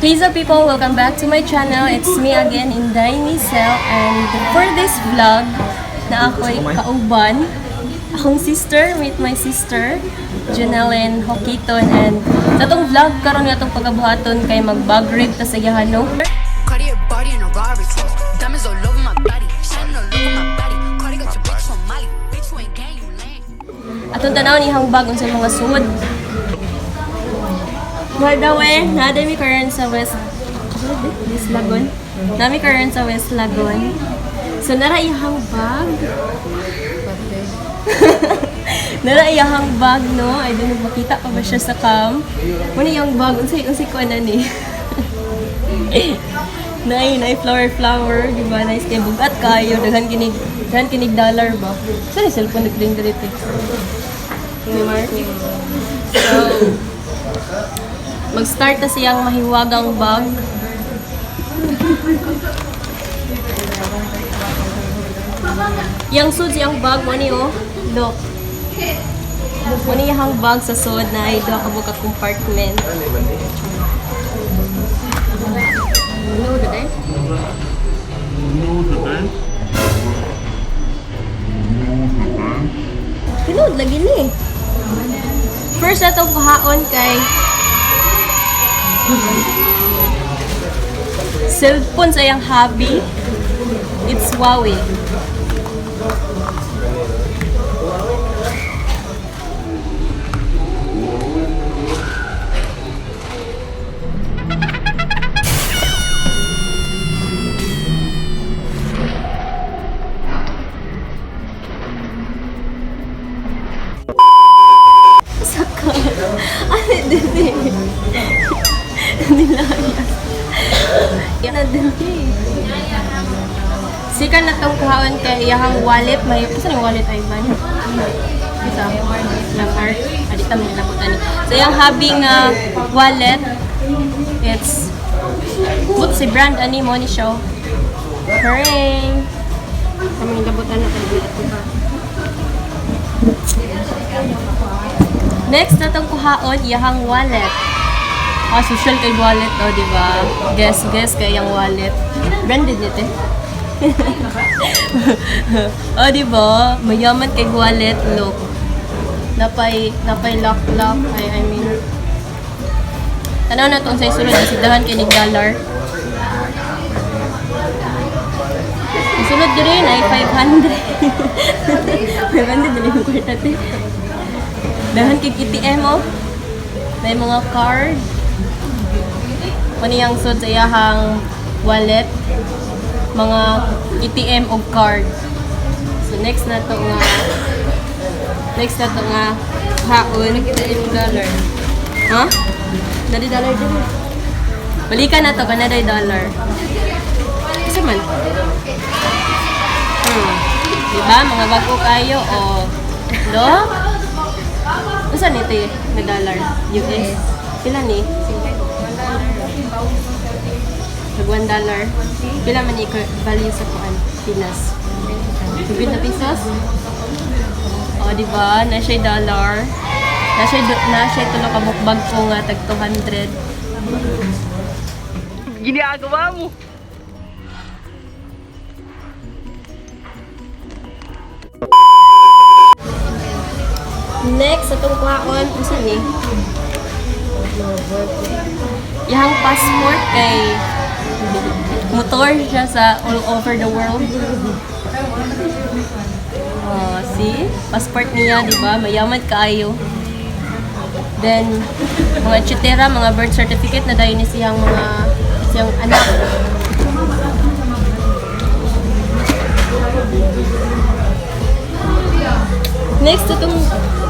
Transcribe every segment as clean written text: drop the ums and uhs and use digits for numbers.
Hey up people, welcome back to my channel. It's me again, Inday Nisel. And for this vlog, na ako'y kauban, akong sister, meet my sister, Janelyn Hokiton. And sa atong vlog, karon nga atong pagabuhaton kay mag-bag raid ta sa iyahan, no? Cartier body in a Rari. Diamonds all over my body, shining all over my body. Cardi got your bitch on Molly. Bitch, you ain't gang, you lame. Atong tanaw ni hang bag unsay mga sud. By the way, naa mi karon sa West West Lagon. Nami karon sa West Lagon. So nara iyang bag. Nara iyang bag, no? I don't know makita pa ba siya sa cam. Muna iyang bag unsay unsay ko na ni. Nay, nay flower flower, di ba? Nice kay bugat kayo, daghan kinig dollar ba? Saan yung cellphone nagding dito? Ni Mark. So, mag-start na siyang mahiwagang bag. Yang sud siyang bag mo ni oh. Look. Mo ni iyang bag sa sud na ay duha ka buka compartment. No, today. Tinuod lagi ni. First atong kuhaon kay cellphone sa iyang hobby. It's Huawei. Saka. Ano din eh. Nilayas. Yan na din eh. Sika na tong kuhaon kay iyahang wallet. May, saan yung wallet, Ivan? Isa. Lamar. Adita mo nilabutan ni. So, iyang hobby nga wallet, it's, put si brand ani mo ni siya. Hooray! Kami nilabutan na kay ba? Next na tong kuhaon, iyahang wallet. Ah, social kay wallet to, di ba? Guess, guess kay iyang wallet. Branded nito eh. Oh, di ba? Mayaman kay wallet, look. Napay, napay lock lock. Ay, I mean. Tanaw na tong sa sulod kasi dahan kay nig dollar. Ang sulod diri ay 500. 500 dili yung kwarta te. Dahan kay ATM oh. May mga card. Maniyang sud sa iyahang wallet, mga ATM og card. So next na to nga haon Kita yung dollar. Ha? Dali dollar din. Balikan na to kanada dollar. Isa man. Diba? Mga bago kayo o lo? Unsa ni te na dollar? US. Pila ni? Tag $1. Pila man ni value sa kuan? Pinas. 50 pesos? O, di ba? Na siya dollar. Na siya tulo ka bag ko nga tag 200. Ginagawa mo! Next, atong kuhaon, unsa ni? Iyang passport kay motor siya sa all over the world. Oh, see? Passport niya, di ba? Mayaman kaayo. Then, mga etcetera, mga birth certificate na dayon ni siyang mga siyang anak.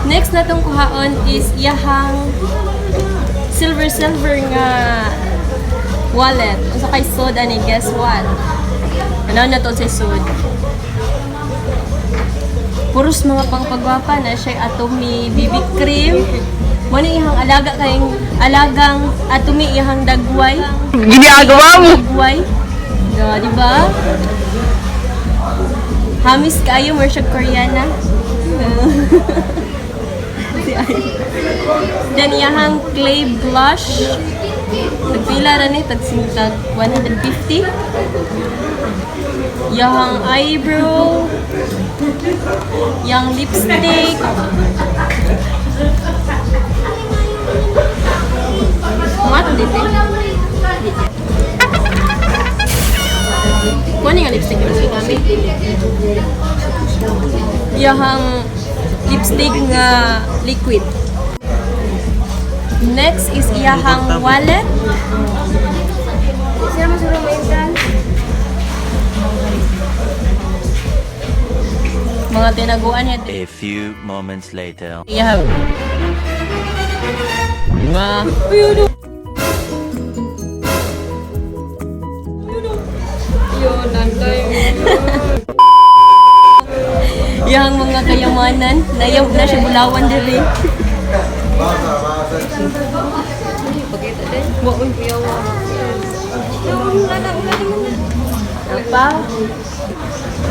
Next na tong kuhaon is iyahang silver silver nga wallet. Unsa kay sud ani, guess what? Ano na to sa sud? Puros mga pangpagwapa na siya Atomy BB cream. Mo ni iyang alaga kay alagang Atomy iyang dagway. Ginagawa mo! Dagway. No, di ba? Hamis kayo mo siya Koreana. Si Ay. Then iyahang clay blush. Tagpila ra ni tag tag 150. Yang eyebrow, yang lipstick. Mga ito dito. Kuha nga lipstick yung gamit. Yahang lipstick nga liquid. Next is iyahang wallet. Mga tinaguan niya. A few moments later. Iyahang. Mga. Uy, ano? Yang mga kayamanan, nayaw na siya bulawan diri. Wa uy kuyawa. Pa?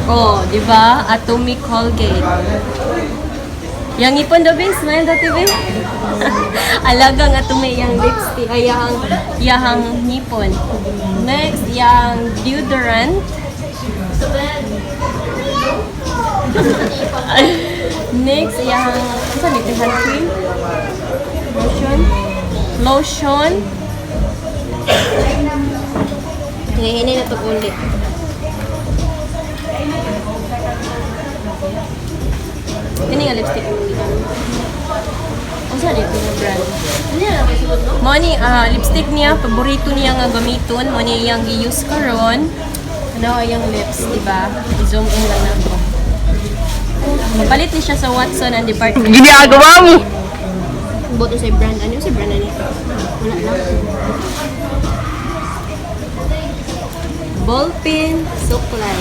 Oh, di ba? Atomic Colgate. Yang ipon daw, be. Smile dati, be. Alagang atomic yang lipstick. Ay, yang, yang ngipon. Next, yang deodorant. Next, yang, ano nito? Hand cream? Lotion? Lotion. Hinihinay na ito ulit. Ini nga lipstick mo gigamit. Unsa ni ito brand? Mo ni lipstick niya, paborito niya nga gamiton, mo ni iyang gi-use karon. Ano iyang lips, di ba? I-zoom in lang nako. Mapalit ni siya sa Watson and department. Ginagawa mo! Boto sa brand. Ano sa brand ani? Wala lang. Ballpen supply.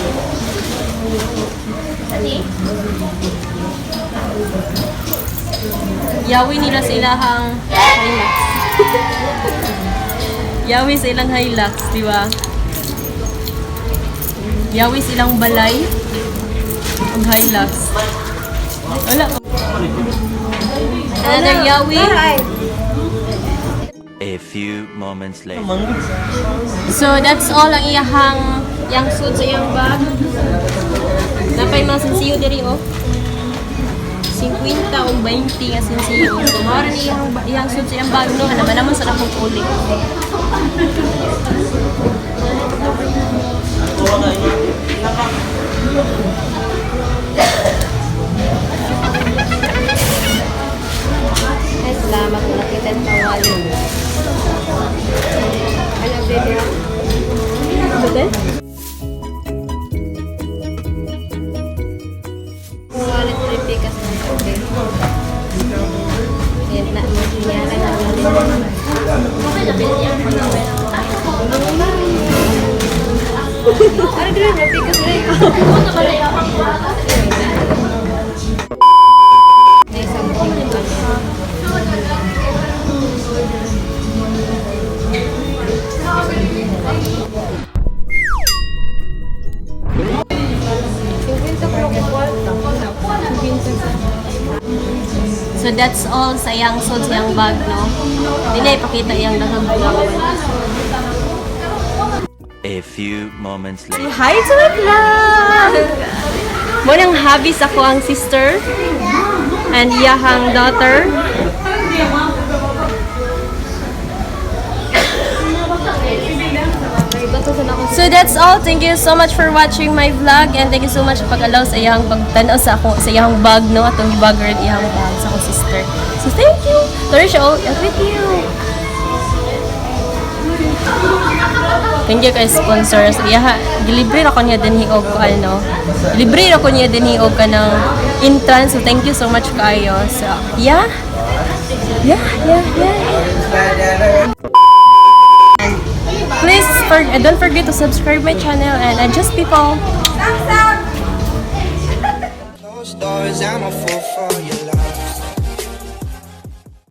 Yawi nila sa ilahang Hilux. Yawi sa ilang Hilux, di ba? Yawi sa ilang balay. Ang Hilux. Wala. Another yawi. A few moments later. So that's all ang iyahang yang suit sa iyang bag. Napay mga sinsiyo diri oh. 50 o 20 nga sinsiyo. So mao ra ni iyang iyang suit sa iyang bag no, naman naman sa akong uli. Ay, salamat mo nakita ang tawalin. Ano, baby? Bete? Wallet trip eh, kasi okay. Yan na, maghinyaran na wallet. Ano din, mapikas rin. So that's all sa iyang sold sa iyang bag, no? Di na ipakita iyang daghang bulawan. A few moments later. Hi to my vlog! Mo nang hobbies ako ang sister and iyahang daughter. So that's all. Thank you so much for watching my vlog and thank you so much sa pag-allow sa iyang pagtan-aw sa ako sa iyang bag, no, atong gibagger iyang bag sa akong sister. So thank you. Sorry siya, oh, thank you. Thank you kay sponsors. Iya, gilibre ra ko niya dinhi og ano. Libre ra ko niya dinhi og kanang entrance. So thank you so much kaayo. So yeah. Yeah. And please don't forget to subscribe my channel and adjust people. Closed doors, I'm a fool for you.